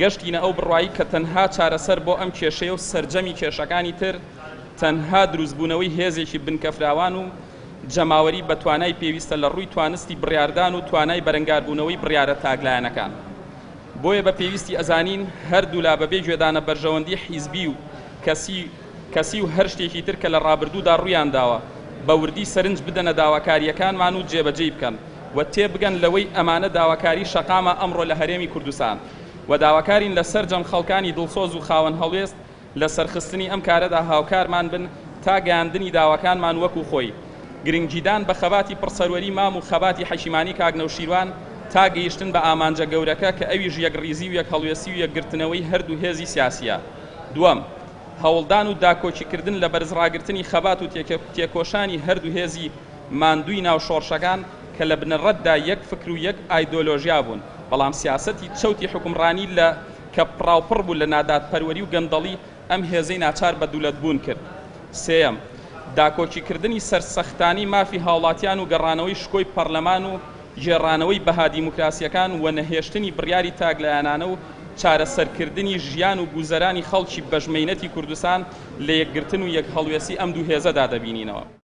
گەشتینە ئەو بڕوایی کە تەنها چارەسەر بۆ ئەم کێشەیە و سەرجەمی کێشەکانی تر تەنها دروستبوونەوەی هێزێکی بنکەفراوان و جەماوەری بە توانای پێویستە لە ڕووی توانستی بڕیاردان و توانای بەرەنگاربوونەوەی بڕیارە تاکلایەنەکان. بۆیە بە پێویستی ئەزانین هەردوولا بەبێ گوێدانە بەرژەوەندی حیزبی و کەسی کەسی و هەر شتێکی تر کە لە ڕابردوودا ڕوویان داوە بە وردی سەرنج بدەنە داواکارییەکانمان و جێبەجێی بکەن و تێبگەن لەوەی ئەمانە داواکاری شەقامە ئەمڕۆ لە هەرێمی کوردستان و داواکارین لە سەرجەم خەڵکانی دڵسۆز و خاوەن هەڵوێست لە سەرخستنی ئەم کارەدا هاوکارمان بن تا گەیاندنی داواکانمان وەکو خۆی گرنگیدان بە خەباتی پڕسەروەری مام و خەباتی حەکیمانی کاک نەوشیروان تا گەیشتن بە ئامانجە گەورەکە کە ئەویش یەکڕیزی و یەکهەڵوێستی و یەکگرتنەوەی هەردوو هێزی سیاسیە. دووەم، هەوڵدان و داکۆکیکردن لە بەرزڕاگرتنی خەبات و تێکۆشانی هەردوو هێزی ماندووی ناو شۆڕشەکان کە لە بنەڕەتدا یەک فکر و یەک ئایدۆلۆژیا بوون بەڵام سیاسەتی چەوتی حوکمڕانی لە کە پڕاوپڕ بوو لە نادادپەروەری و گەندەڵی ئەم هێزەی ناچار بە دوولەتبوون کرد. سێیەم، داکۆکیکردنی سەرسەختانەی مافی هاوڵاتیان و گەڕانەوەی شکۆی پەڕلەمان و گێڕانەوەی بەها دیموکراسییەکان و نەهێشتنی بڕیاری تاکلایەنانە و چارەسەرکردنی ژیان و گوزەرانی خەڵکی بەشمەینەتی کوردستان لە یەکگرتن و یەکهەڵوێستی ئەم دوو هێزەدا دەبینینەوە.